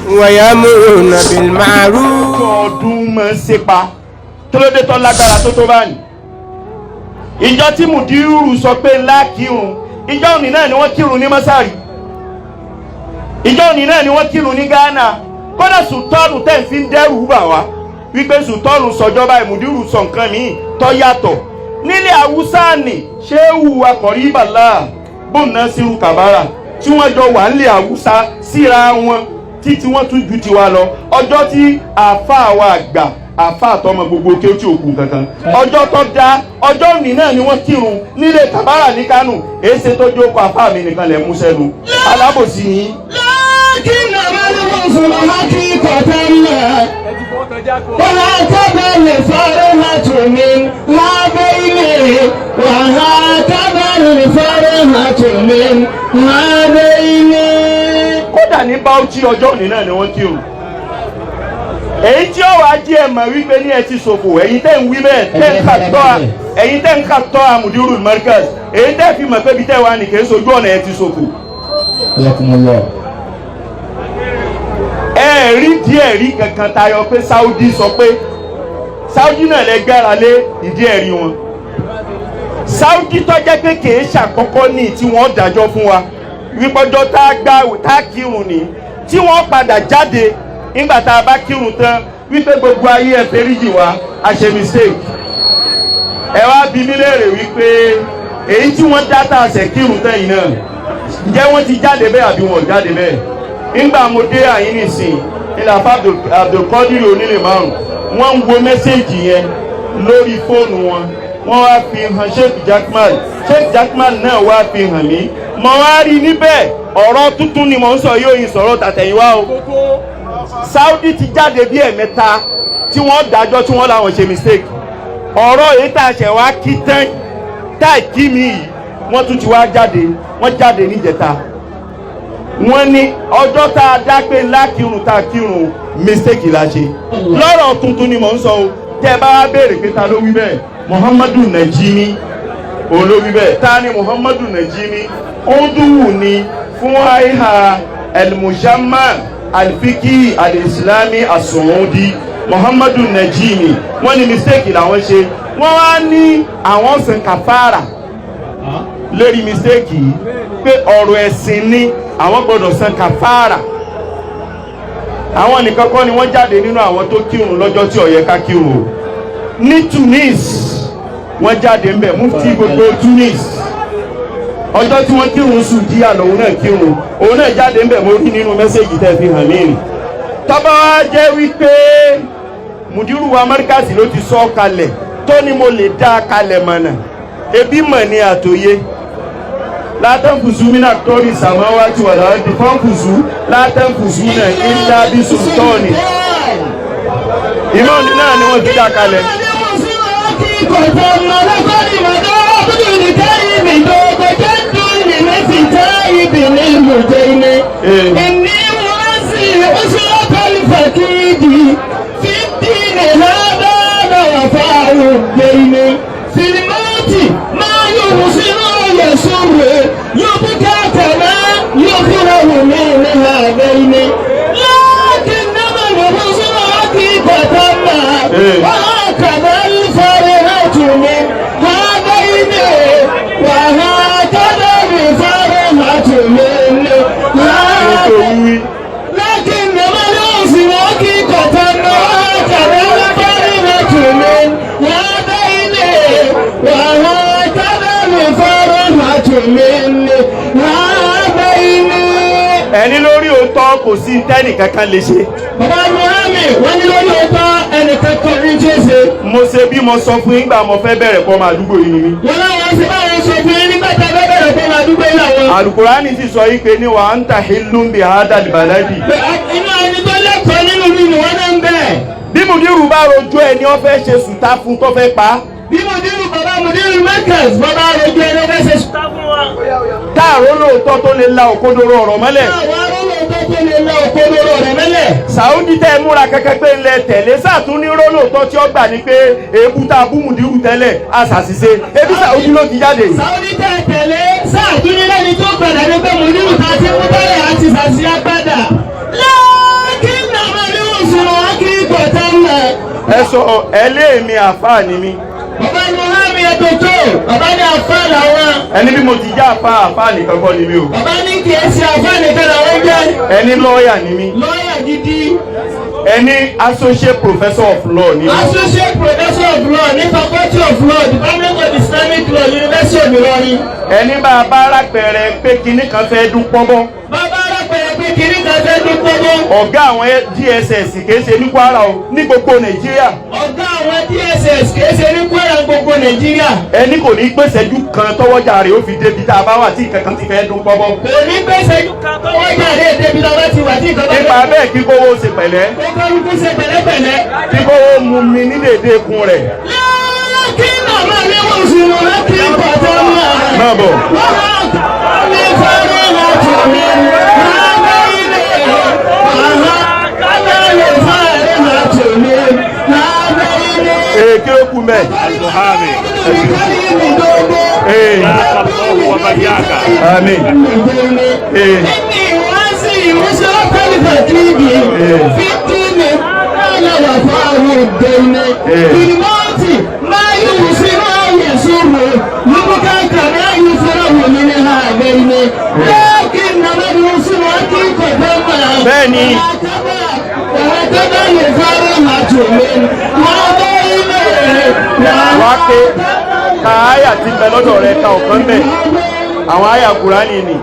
ويأمرون بالمعروف. Ọdún máa ń sépa tó ló dé tó lágbára tó tó báyìí. Ìjọ tí mùdírù sọ pé ńlá kírun, ìjọ òní náà ni wọ́n kírun ní Masari, ìjọ òní náà ni wọ́n kírun ní Ghana. Kódà sultanu tẹ̀ ń fi ń dẹ́rù bà wá wípé sultanu sọjọba, ìmùdírù sọ nǹkan míì tó yàtọ̀ nílẹ̀ Haúsá ní ṣéwù akọ̀rí bàlá bóńná sírù kàbárà tí wọ́n jọ wà nílẹ̀ Haúsá síra wọn títí wọ́n tún ju tiwa lọ. Ọjọ́ tí àáfàá wa àgbà, àáfàá àtọmọ gbogbo kí ó tí ò kù kankan, ọjọ́ tó dá ọjọ́ òní náà ni wọ́n kírun nílé kàbárà ní Kánò. Èsè tó jókòó, àáfàá mi nìkan lẹ̀ mú sẹ́nu, alábòsí ni. لكنما الحزن حقيقة ما وهكذا الفرحة من هذين، وهكذا الفرحة من هذين. Kódà ní Bauchi, ọjọ́ òní náà ni wọ́n kírun. Èyí tí ó wàá jí ẹ mọ̀ wípé ní ẹ ti ṣòfò, ẹ̀yin tẹ́ ń wí bẹ́ẹ̀, tẹ́ ń kà tọ́ a, ẹ̀yin tẹ́ ń kà tọ́ a Mudirul Markaz, èyí tẹ́ fi mọ̀ pé bí tẹ́ wà ní kìí sojú ọ̀nà, ẹ ti ṣòfò. Ayakumullah. Ẹ rí díẹ̀ rí kankan tayọ pé Saudi sọ pé Saudi náà lẹ gbára lé ìdí ẹ̀rí wọn. Saudi tó jẹ́ pé kìí ṣàkọ́kọ́ ní tí wọ́n dájọ́ fún wa wípọ́jọ́ tá a gbá tá a kírun ní tí wọ́n padà jáde nígbà tá a bá kírun tán wípé gbogbo ayé ẹ fẹ́ríjì wa, a ṣe mistake. Ẹ wá bi mí léèrè wípé èyí tí wọ́n dá tá a ṣẹ̀ kírun tán yìí náà, ǹjẹ́ wọ́n ti jáde bẹ́ẹ̀ àbí wọn ò jáde bẹ́ẹ̀? Nígbà mo dé àyín nìsín ilẹ̀ afa Abdulkadir onílé márùn, wọ́n ń wo message yẹn lórí fóònù wọn, wọ́n wá fi hàn Sheikh Jackman, Sheikh Jackman náà wá fi hàn mí. Mo wá rí níbẹ̀, ọ̀rọ̀ tuntun ni mò ń sọ yóò yin sọ̀rọ̀ tàtẹ̀yìnwá o. Saudi ti jáde bí ẹ̀mẹ́ta tí wọ́n dájọ́ tí wọ́n làwọn ṣe mistake. Ọ̀rọ̀ èyí tá a ṣẹ̀ wá kí tán tá a kí mi yìí, wọ́n tún ti wá jáde, wọ́n jáde níjẹta, wọ́n ní ọjọ́ tá a dá pé ńlá kírun tá a kírun, mistake la ṣe. Lọ́rọ̀ tuntun ni mò ń sọ o. Tẹ́ ẹ bá wá béèrè pé ta ló wí bẹ́ẹ̀, Muhammadu Najimi òun ló wí bẹ́ẹ̀. Ta ni Muhammadu Najimi? Ó dùwù ni fún àìhà elmujamma alfiki alislami asuudi. Muhammadu Najimi, wọ́n ní mistake làwọn ṣe. Wọ́n wá ní àwọn san kàfàrà lórí mistake yìí, pé ọ̀rọ̀ ẹ̀sìn ni, àwọn gbọ́dọ̀ san kàfàrà. Àwọn nìkan kọ́ ni wọ́n jáde nínú àwọn tó kírun lọ́jọ́ tí ó yẹ ká kírun o. Ní Tunis, wọ́n jáde ńbẹ̀. Mufti gbogbo Tunis, ọjọ́ tí wọ́n kírun sùdíà lòun náà kírun, òun náà jáde ńbẹ̀. Mo rí nínú message tẹ́ fi hàn mí rìn. Tọ́ba wá jẹ́ wípé mùdírù wa Mọ́ríkàsì ló ti sọ ọ́ kalẹ̀ tó ní mo lè dá a kalẹ̀ mọ̀nà, ebi mọ̀ ní àtòyé látàkùsù mina tóri sàmáwájú wà láti fọ́nkùsù látàkùsù náà ńlá bí sultani ìmọ̀ ní náà ni wọ́n ti dá kalẹ̀. إني موازي أسرة الفقيد في الدين، هذا وفاء الدين في الموت ما يحسن يسر يبكى كما يفرح من هذين، لكنما الحزن حقيقة ما وهكذا الفرحة من هذين، وهكذا الفرحة من هذين، لكنما الحزن حقيقة وهكذا الفرحة من هذين، وهكذا الفرحة من هذين. Ẹni lórí òótọ́, kò sí tẹ́nì kankan lè ṣe. Bàbá Muhammed, wọ́n ní lórí òótọ́, ẹnìkan kan ní tí ó ṣe. Mo ṣe bí mo sọ fún yín gbà mo fẹ́ bẹ̀rẹ̀ kọ́ máa àdúgbò yìí ni mí. Wọ́n láwọn ṣe báwọn sọ fún yín nígbà tá a bá bẹ̀rẹ̀ fún àdúgbò yìí làwọn. Alukurani ti sọ yìí pé ní wa anta hillun bi hadal baladi. Pé inú ẹni tó lẹ́kọ̀ọ́ nínú mi ni wọ́n náà ń bẹ̀. Bí mùdírù bá rojú ẹni ó fẹ́ ṣe sùtá fún tó fẹ́ pa á. Bí Mùdírù, bàbá Mùdírù Mẹ́kẹ̀s, bàbá rojú ẹni ó fẹ́ ṣe sùtá fún wa. Táàró lóòótọ́ tó lè la òkodoro ọ̀rọ̀ mọ́lẹ̀. Àwọn arólóòtọ́ tó lè la òkodoro rẹ̀ mẹ́lẹ̀. Sàúdí tẹ́ ẹ múra kẹ́kẹ́ pé ńlẹ̀ tẹ̀lé sàtún ní rólóòótọ́ tí ó gbà ní pé èébú tá a bú mùdírù tẹ́lẹ̀ àṣàṣìṣe, ebi Sàúdí ló ti jáde. Sàúdí tẹ́ tẹ̀lé sáàtúndínlẹ́ni tó padà ní pé Mùdírù ta ti mú tẹ́lẹ̀ àti sàṣìyá padà. Lẹ́ẹ̀ Ẹ sọ ẹ lé mi, àfáà ni mi. Bàbá ní Hàmì Ẹ̀dọ̀tò, bàbá ní àfáà làwọn. Ẹni bí mo ti já àfáà, àfáà nìkan kọ́ ni mi o. Bàbá ní kì í ṣe àfáà nìkan làwọn jẹ́. Ẹni lọ́ọ̀yà ni mi. Lọ́ọ̀yà gidi. Ẹni associate professor of law ni mi. Associate Professor of Law ní Faculty of Law, Department of Islamic Law, University of Ilorin. Ẹni bá a bá rápẹrẹ pé kinní kan fẹ́ dún pọ́nbọ́n. Bàbá arápẹ̀rẹ̀ pé kìíní kan fẹ́ dún pọ́nmọ́. Ọ̀gá àwọn DSS, kìí ṣe ní Kwara o, ní gbogbo Nàìjíríà. Ọ̀gá àwọn DSS, kìí ṣe ní Kwara, gbogbo Nàìjíríà. Ẹni kò ní gbèsèjú kan tọwọ́jà rẹ̀ ó fi débi tá a bá wà tí kankan ti fẹ́ dún pọ́nbọ́n. Kò ní gbèsè kan tó wọ́n jáde débi tá a bá ti wà tí nǹkan bá Nípa bẹ́ẹ̀, kí kówó ṣe pẹ̀lẹ́. Kó kálukú ṣe pẹ̀lẹ́pẹ̀lẹ́. Kí kówó mu mi ní dèdè ikùn rẹ̀. Kí màmá mi wò sùn láti pàtó máa. Máa bọ̀. Wọ́n á ní fẹ́rẹ́ láti mi. Lábẹ́ ilé wàhálà lábẹ́ fẹ́rẹ́ láti mi. Lábẹ́ ilé. Ee, kí ló kú mẹ́? Al-Muhami. Ee. وبياك. Àmín. Ee. Bẹ́ẹ̀ni. Wá ké ka àyà tí ń bẹ lọ́dọ̀ rẹ, ka ọ̀kan bẹ̀. Àwọn àyà Kùránì ni.